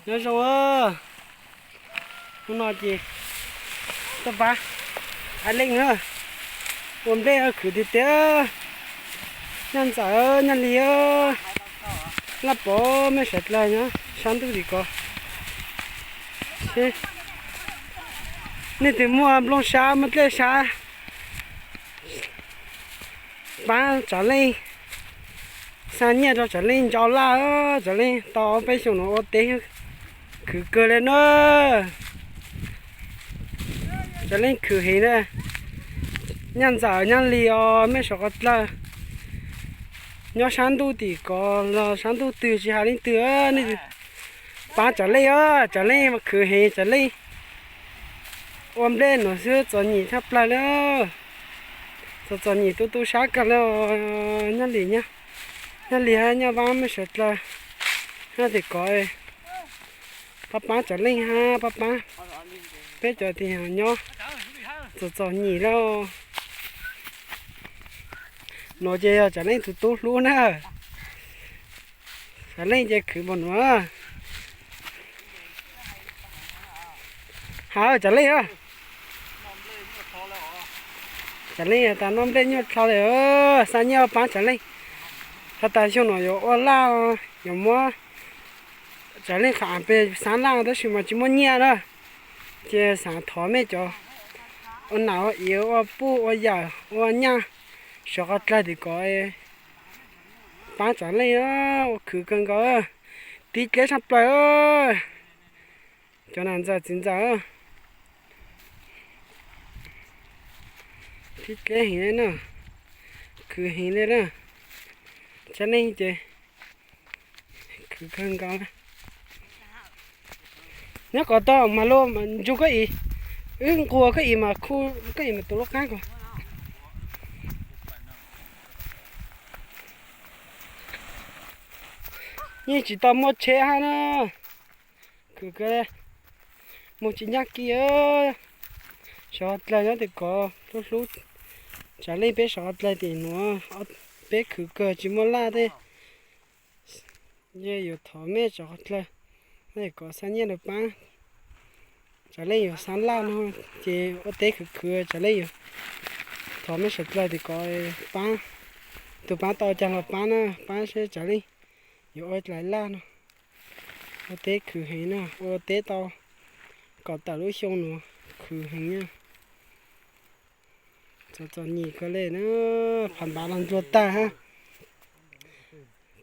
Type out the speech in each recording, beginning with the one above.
Nyob zoo, hnub no ces tuaj pab Ab Leej na, ua nplej khwv tiag tiag. Nyaj Ntxawm, Nyaj Lis, Laj Pov, mej sawv dlawg nyob sab ntuj tim ko. Nej twg muaj nplooj sab muaj dlej sab, pab Tsav Leej, xa nyiaj rau Tsav Leej ntau laj, Tsav Leej tau ob peb xyoos no ua teb khwv kawg li na. Tsav Leej khwv heev na. Nyaj Ntxawm, Nyaj Lis os, mej sawv dlawg nyob sab ntuj tim ko los sab ntuj twg tsis hais leej twg, nej pab Tsav Leej os, Tsav Leej khwv heev, Tsav Leej ua nplej no xwb txom nyem tshaj plaws li. Txom txom nyem tu tu sab kawg li. Nyaj Lis, Nyaj Lis, Nyaj Vaab, mej sawv dlawg nyob tim ko, pab pab Tsav Leej hab pab pab peb cov tiag nyob txom txom nyem li. Nuav ces yog Tsav Leej tus tub hlub na. Tsav Leej ces khwv npaum nuav. Has Tsav Leej, Tsav Leej tas noj nplej nyuaj dlhau li, xa nyiaj pab Tsav Leej. Has tas xyoo no yuav ua laj, yuav muab Tsav Leej qhov av peg xaab laj tab sis mas tsis muaj nyiaj na. Ces xaav thov mej cov ua nam ua iv ua puj ua yawm ua nyaj sawv dlawg tim ko pab Tsav Leej, ua khwv kawg nkaus, tib dleb tshaj plaws. Cov nam ntxawm txiv ntxawm, tib dleb heev li na, khwv heev li na. Tsav Leej ces khwv kawg nkaus. Nyob kom tau mas lub ntsug koj ib, wb nquag koj ib mas khu koj ib mas tus lub qaab ko. Yeej tsis tau muaj tsheb hab na. Khwv kawg, moog tsis nyaj kiag. Sawv dlawg nyob tim ko hlub hlub Tsav Leej, peb sawv dlawg tim nuav peb khwv kawg tsis muaj laj tej. Yog yuav thov mej sawv dlawg, mej kom xa nyiaj lug paab. Tsav Leej yuav xaav laj no ces ua teb khwv khwv, Tsav Leej yuav thov mej sawv dlawg tim ko paab, tus paab tau caag los paab na, paab seb Tsav Leej yuav ua dlaim laj no. Ua teb khwv heev na, ua teb tau kaum tawm lub xyoo no, khwv heev na. Txom txom nyem kawg le na, phav npav los ntsuag tag hab.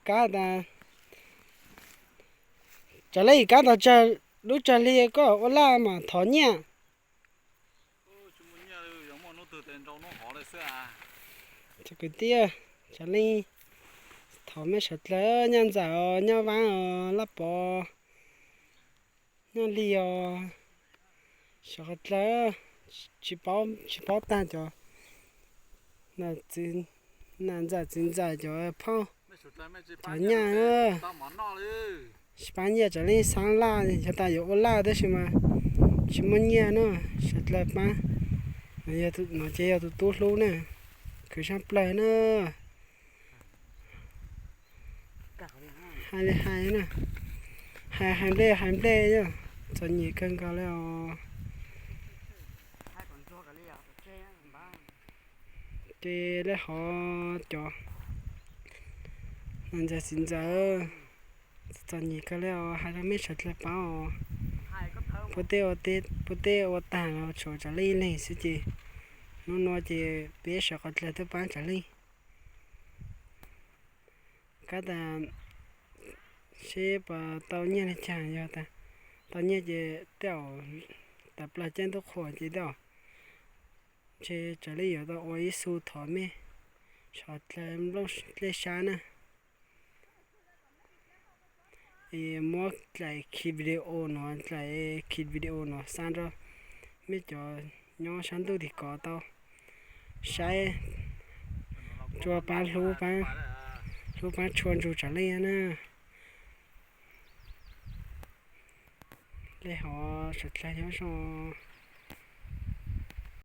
Kab tas, Tsav Leej, kab tas tsawg lub tsawg hli koj ua laj mas thov nyiaj. Kwv tij, Tsav Leej thov mej sawv dlawg, Nyaj Ntxawm os, Nyaj Vaab os, Laj Pov, Nyaj Lig os, sawv dlawg, tsis paub tag cov nam ntxawm txiv ntxawm cov phauj, cov nyaj, tsis paub nyiaj Tsav Leej xaav laj, yog tas yuav ua laj tab sis mas tsis muaj nyiaj na, sawv dlawg paab. No ces yog tus tub hlub na, khwv tshaj plawg na. Hais li hais na, hais hais nplej hais nplej, txom nyem kawg nkaus li os. Ces le hov cov nam ntxawm txiv ntxawm, txom nyem kawg li os, hais rau mej sawv dlawg paub os. Puab tej ua tag los tshuav Tsav Leej ib leeg xwb ces hnub no ces peb sawv dlawg tuaj paab Tsav Leej. Kab tas seb puas tau nyiaj li cas, yog tas tau nyiaj ces tej zaum tas plaws caij ntuj qhua ces tej zaum ntshe Tsav Leej yuav tau ua ib xu thov mej sawv dlawg nplooj dlej sab na. Es muab dlaim ki video no, dlaim ki video no xa rau mej cov nyob sab ntuj tim ko tau saib, tsuas paab hlub, hlub paab tshua ntsug Tsav Leej na. Le hov sawv dlawg nyob zoo.